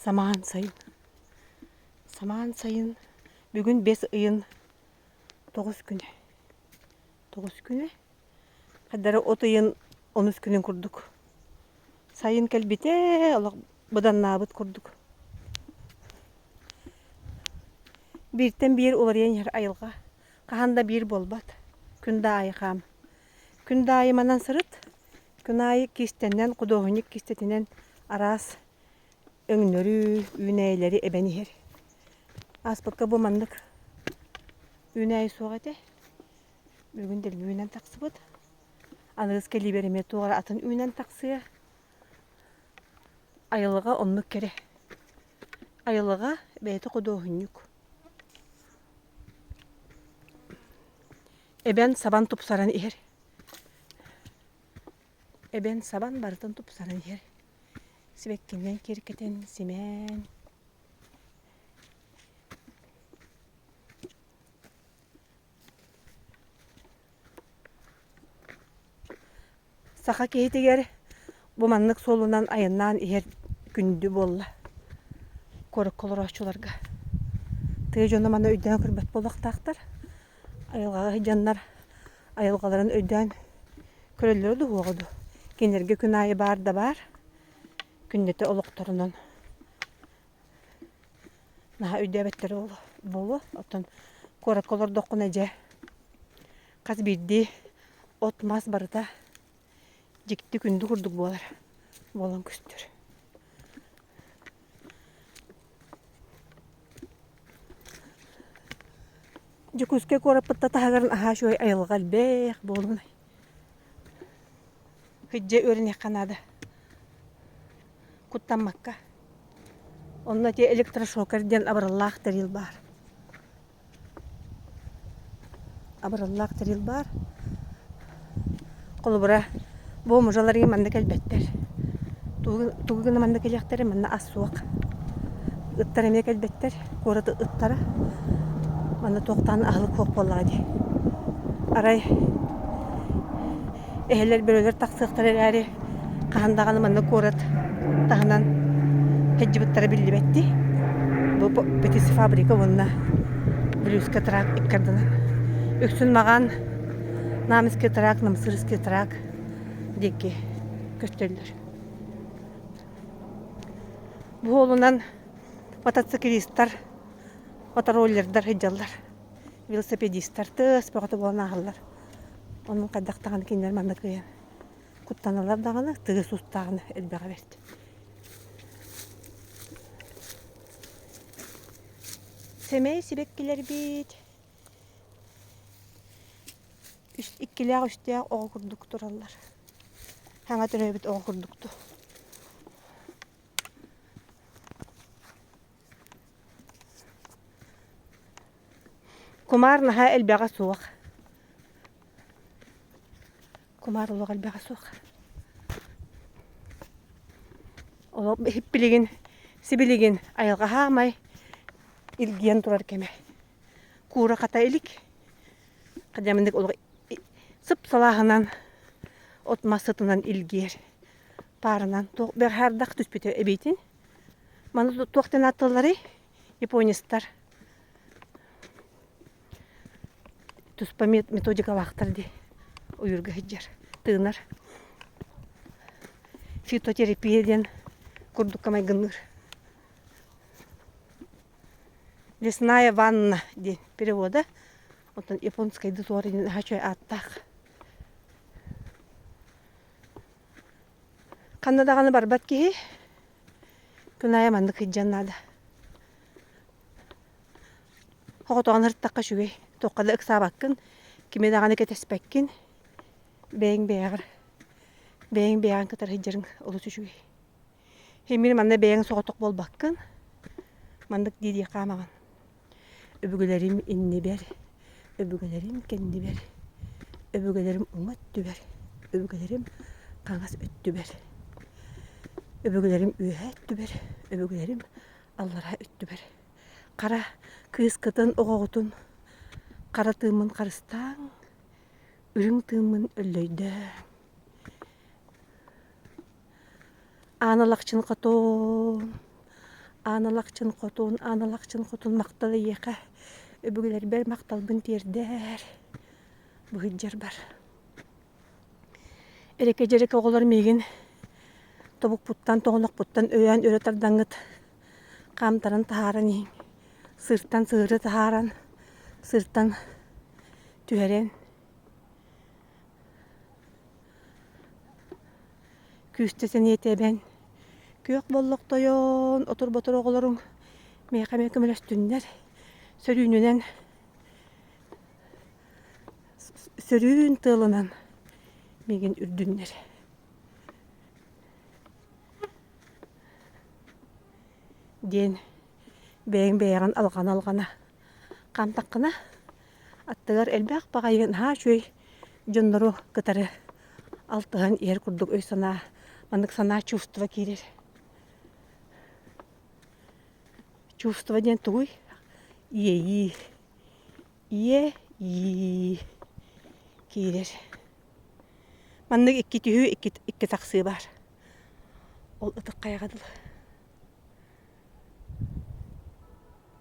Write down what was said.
Самаан сайын. Самаан сайын бүгүн бэс ыйын тоҕус күнэ. Тоҕус күнэ. Хайдары от ыйын онус күнүн курдук. Сайын кэлбитэ олох быданнаабыт курдук. Бииртэн биир уларыйан иһэр айылҕа. Хаһан да биир буолбат. Күн да аайы хаам. Күн да аайы манан сырыт. Күн аайы киистэннэн, худуоһунньук киистэтинэн араас өҥнөрү, үүнээйилэри эбэн иһэр. Ааспыкка бу маннык үүнээйи суох этэ. Бүгүн дэлби үүнэн тахсыбыт. Аныгыс кэлиибэр эмиэ туох эрэ атын үүнэн тахсыа. Айылҕа оннук кэрэ. Айылҕа бэйэтэ худуоһунньук. Эбэн сабан тупсаран иһэр. Эбэн сабан барытын тупсаран иһэр. Сибэккинэн киэркэтэн, симээн. Саха киһитигэр бу маннык суолунан айаннаан иһэр күндү буолла куоракка олорооччуларга. Тыа дьоно маны өйдөөн көрбөт буолуохтаахтар. Айылҕаҕа сылдьаннар айылҕаларын өйдөөн көрөллөрө дуу суоҕа дуу. Кинилэргэ күн аайы баар да баар, күннэтэ олохторунан Наһаа өйдөөбөттөрө буолуо. Оттон куоракка олордоххуна дьэ хас биирдии от-мас барыта дьикти күндү курдук буолар, буолан көстөр. Дьокуускай куораппыт да таһыгар наһаа үчүгэй айылҕа элбэх буолунай. Сылдьа үөрэниэххэ наада. Куттаммакка. Онно ити электрошокер диэн абыраллаах тэрил баар. Абыраллаах тэрил баар. Холобура, бу мужаларыы манна кэлбэттэр. Тугу, тугу гына манна кэлиэхтэрэ, манна ас суох. Ыттар эмиэ кэлбэттэр, куорат ыттара. Манна туохтаан аһылык суох буоллаҕа дии. Арай Эһэлэр, бөрөлөр тахсыахтара эрээри, хаһан даҕаны манна куорат таһынан сылдьыбыттара биллибэт дии. Бу птицефабрика уонна Блюзка тракт икки ардынан. Үксүн маҕан Намский тракт, Намсырский тракт диэки көстөллөр. Бу уолунан мотоциклистар, мотороллердар сылдьаллар. Велосипедистар тыас бөҕөтө буолан ааһаллар. Онон хайдах даҕаны кинилэр манна кыайан куттаналлар даҕаны, тыас уустааҕына элбэҕэ бэрт. Сэмэй сибэккилэрбит үс иккилээх үстээх оҕо курдук тураллар. Саҥа төрөөбүт оҕо курдук дуу. Кумаар наһаа элбэҕэ суох. Кумаар олох элбэҕэ суох. Олох билигин сибилигин айылҕа хаамай илгийэн турар кэмэ. Куура хата илик. Хадьамыннык олох сып-салааһынан от-мас сытынан илгийэр. Паарынан туох бэҕэһээ түспүтэ эбиитин. Маны туох диэн ааттыылларый? Японецтар туспа методикалаахтар дии ойуурга сылдьар, тыынар. Фитотерапия диэн курдукка майгынныыр. Лесная ванна диэн перевода. Оттон японскайдыы туох диэн наһаа үчүгэй ааттаах. Ханна даҕаны барбат киһи күн аайы маннык сылдьыан наада. Оҕотоҕун ырыттахха үчүгэй. Туохха да ыксаабаккын, кими даҕаны кэтэспэккин, бэйэҥ бэйэҕэр, бэйэҥ бэйэҕин кытары сылдьарыҥ олус үчүгэй. Эмиэ манна бэйэҥ соҕотох буолбаккын, маннык дии-дии хаамаҕын. Өбүгэлэрим иннибэр, өбүгэлэрим кэннибэр, өбүгэлэрим уҥа өттүбэр, өбүгэлэрим хаҥас өттүбэр, өбүгэлэрим үөһээ өттүбэр, өбүгэлэрим аллараа өттүбэр. Хара кыыскытын, оҕоҕутун хара тыыммын харыстааҥ, үрүҥ тыыммын өллөйдөөҥ. Аан Алахчын хотун. Аан Алахчын Хотун, Аан Алахчын Хотун махтал эйиэхэ, өбүгэлэрбэр махталбын тиэрдээр, быһыйдьарбар. Эрэкэ-дьэрэкэ оҕолор миигин тобукпуттан, тоҕонохпуттан өйөөн өрө тардаҥҥыт хаамтаран таһааран иһиҥ. Сыыртан сыыры таһааран, сыыртан түһэрэн күүстэ сэниэтэ эбэн күөх боллох тойон отур-ботур оҕолоруҥ миэхэ эмиэ көмөлөстүннэр сөрүүнүнэн сөрүүн тыалынан миигин үрдүннэр диэн бэйэҥ бэйэҕин алҕана-алҕана хаамтаххына аттыгар элбэх баҕайы наһаа үчүгэй дьоннору кытары алтыһан иһэр курдук өй-санаа маннык санаа чувство киирэр. Чувство диэн тугуй? Иэйии. Иэйии киирэр. Маннык икки түһүү, икки, икки тахсыы баар. Ол ытык хайаҕа дылы.